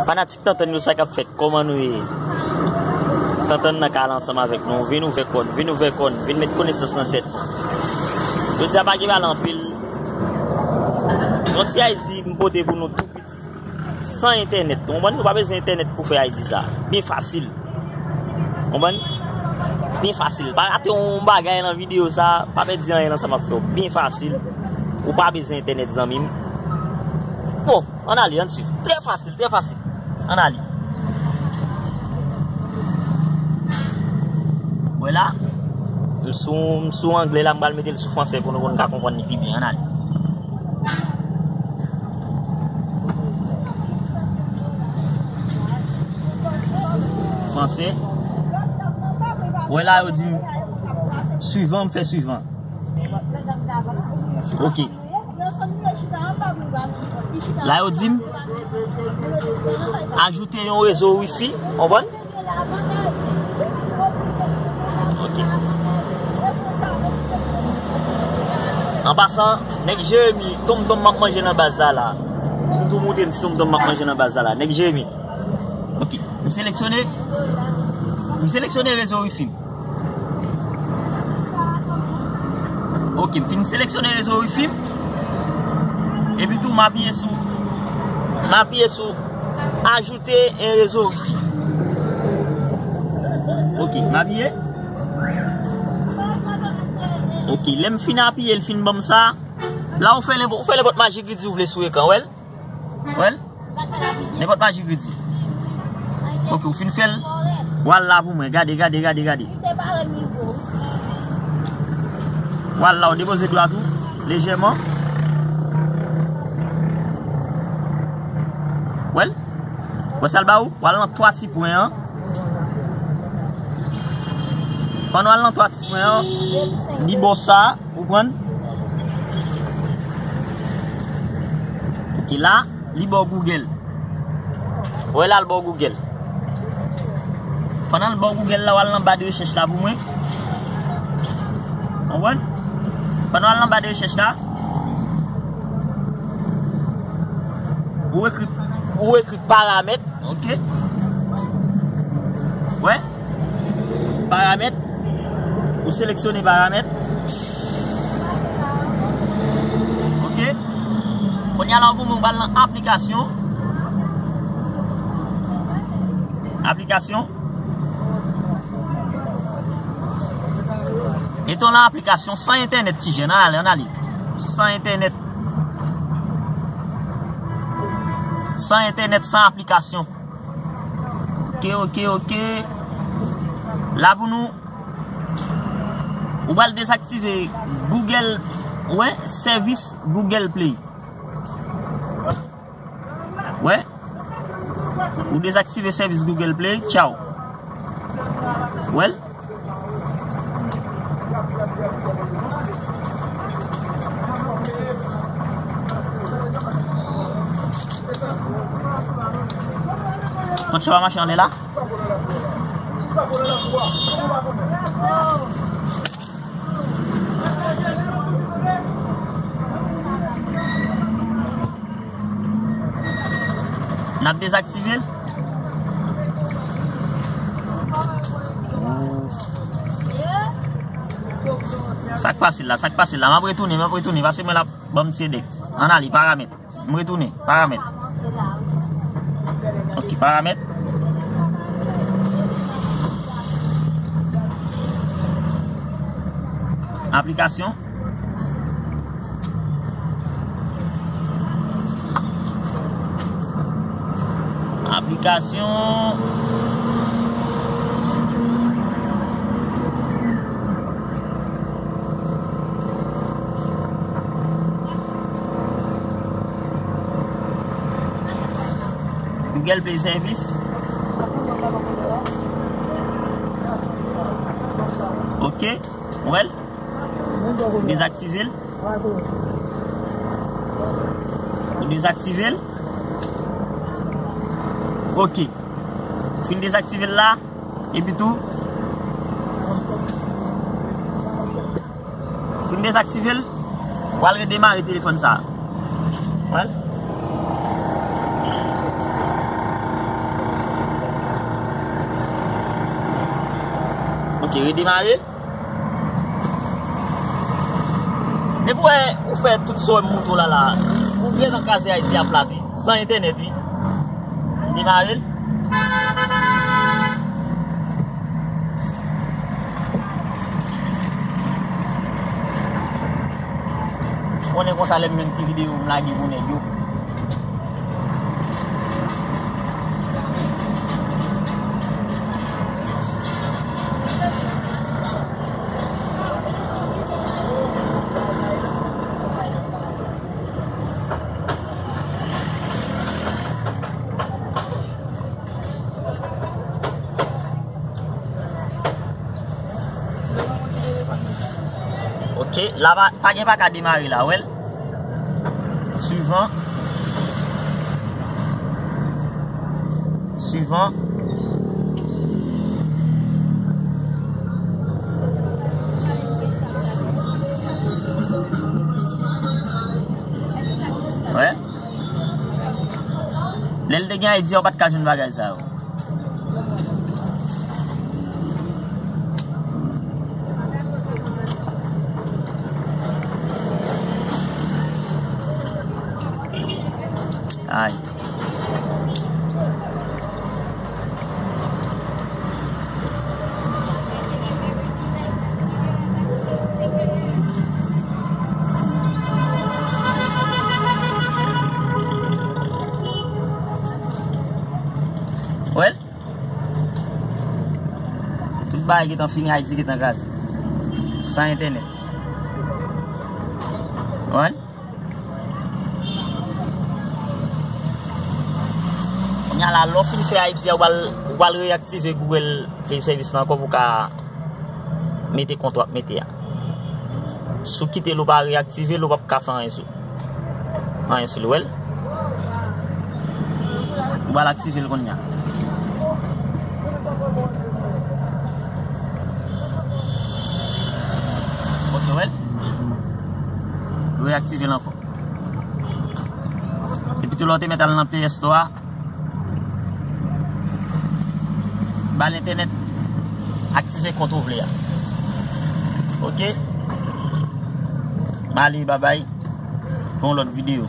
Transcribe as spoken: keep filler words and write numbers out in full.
Fanatik Tantann yo, sa k ap fèt? Kòman nou ye? Tantann nan ka al ansanm avèk nou. Vin ouvè kò n, vin ouvè kò n, vin met konesans nan tèt. Jodi a pa gen pale anpil. Yon ti I D m pote pou nou tou piti. San entènèt. Ou konprann? Nou pa bezwen entènèt pou fè I D sa. Byen fasil. Ou konprann? Byen fasil. Pa rate yon bagay nan videyo sa. Pa pèdi anyen nan sa m ap fè w. Byen fasil. Ou pa bezwen entènèt, zanmi m. Bon, ann ale, ann swiv. Trè fasil, trè fasil. Ann ale. Wè la, m sou, m sou anglè la, m pral mete l sou fransè pou nou, pou nou ka konprann li pi byen. Ann ale. Fransè. Wè la, yo di m swivan, m fè swivan. Ok. La yo di m ajoute yon rezo wifi, konprann? Ok. An pasan, nèg Jeremi, tonmtonm m ap manje nan baz la la. M tou moute m ti tonmtonm m ap manje nan baz la la. Nèg Jeremi. Ok. M seleksyone. M seleksyone rezo wifi m. Ok, m fin seleksyone rezo wifi m. Epi tou, m apiye sou, m apiye sou ajoute un réseau wifi. Ok, m apiye. Ok, lè m fin apiye, l fin ban m sa. La, ou fè nenpòt, ou fè nenpòt maji ki di ou vle sou ekran, wè l? Wè l? Nenpòt maji kredi. Ok, ou fin fè l. W al la pou mwen. Gade, gade, gade, gade. W al la, ou depoze dwat ou lejèman. Wè l? Wè sa l ba ou? W al nan twa ti pwen an. Pandan w al nan twa ti pwen an, li ba w sa. Ou konprann? Ok, la, li ba w Google. Wè la, l ba w Google. Pandan l ba w Google la, w al nan ba de rechèch la pou mwen. Konprann? Pandan w al nan ba de rechèch la, ou ekri, ou ekri paramèt, ok? Wè? Paramèt. Ou seleksyone paramèt. Ok. Kounye a la, ou pou mwen, ou pral nan aplikasyon. Aplikasyon. Mete w nan aplikasyon san entènèt, ti jèn. Ann ale, ann ale. San entènèt. San entènèt, san aplikasyon. Ok, ok, ok. La pou nou. Ou pral dezaktive Google, wè, sèvis Google Play. Wè. Ou dezaktive sèvis Google Play. Tchaw. Wè l. Kòd chay pa mache anlè la? N ap dezaktive l. Sa k pase la, sa k pase la? M ap retounen, m ap retounen. Pase mwen la, ban m ti edèk. Ann ale, paramèt. M retounen, paramèt. Ok, paramèt. Aplikasyon. Aplikasyon. Google Play Service. Ok. Ou wè l? Dezaktive l. Ou dezaktive l. Ok. Fin dezaktive l la. Epi tou, fin dezaktive l, w al redemare telefòn sa a. Wè l? Redemare. Depi w wè ou fè tout sa w mouto la la, ou gen nan kraze Ayiti a plat wi, san entènèt wi. Demare l. Konnen konsa lè m jwenn ti videyo m lage pou nèg yo. Ok, la pa, pa gen pa ka demare la, wè l. Suivant. Suivant. Wè. Lè l te gen Ayiti a, ou pa t ka jwenn bagay sa yo. Ay. Wè l. Tout bagay gentan fini, Ayiti gentan kraze. San entènèt. Wè l. Kounye a la, lè w fin fè Ayiti a, ou pral, ou pral reyaktive Google Play Service la ankò pou w ka mete kont w ap mete a. Si w kite l, ou pa reyaktive l, ou p ap ka fè anyen sou, anyen sou l, wè l. Ou pral aktive l kounye a. Ok, wè l. Reyaktive l ankò. Epi tou lè w te mèt al nan Play Store a, ba l entènèt, aktive kont ou vle a. Ok? M ale, babay. Pou yon lòt videyo.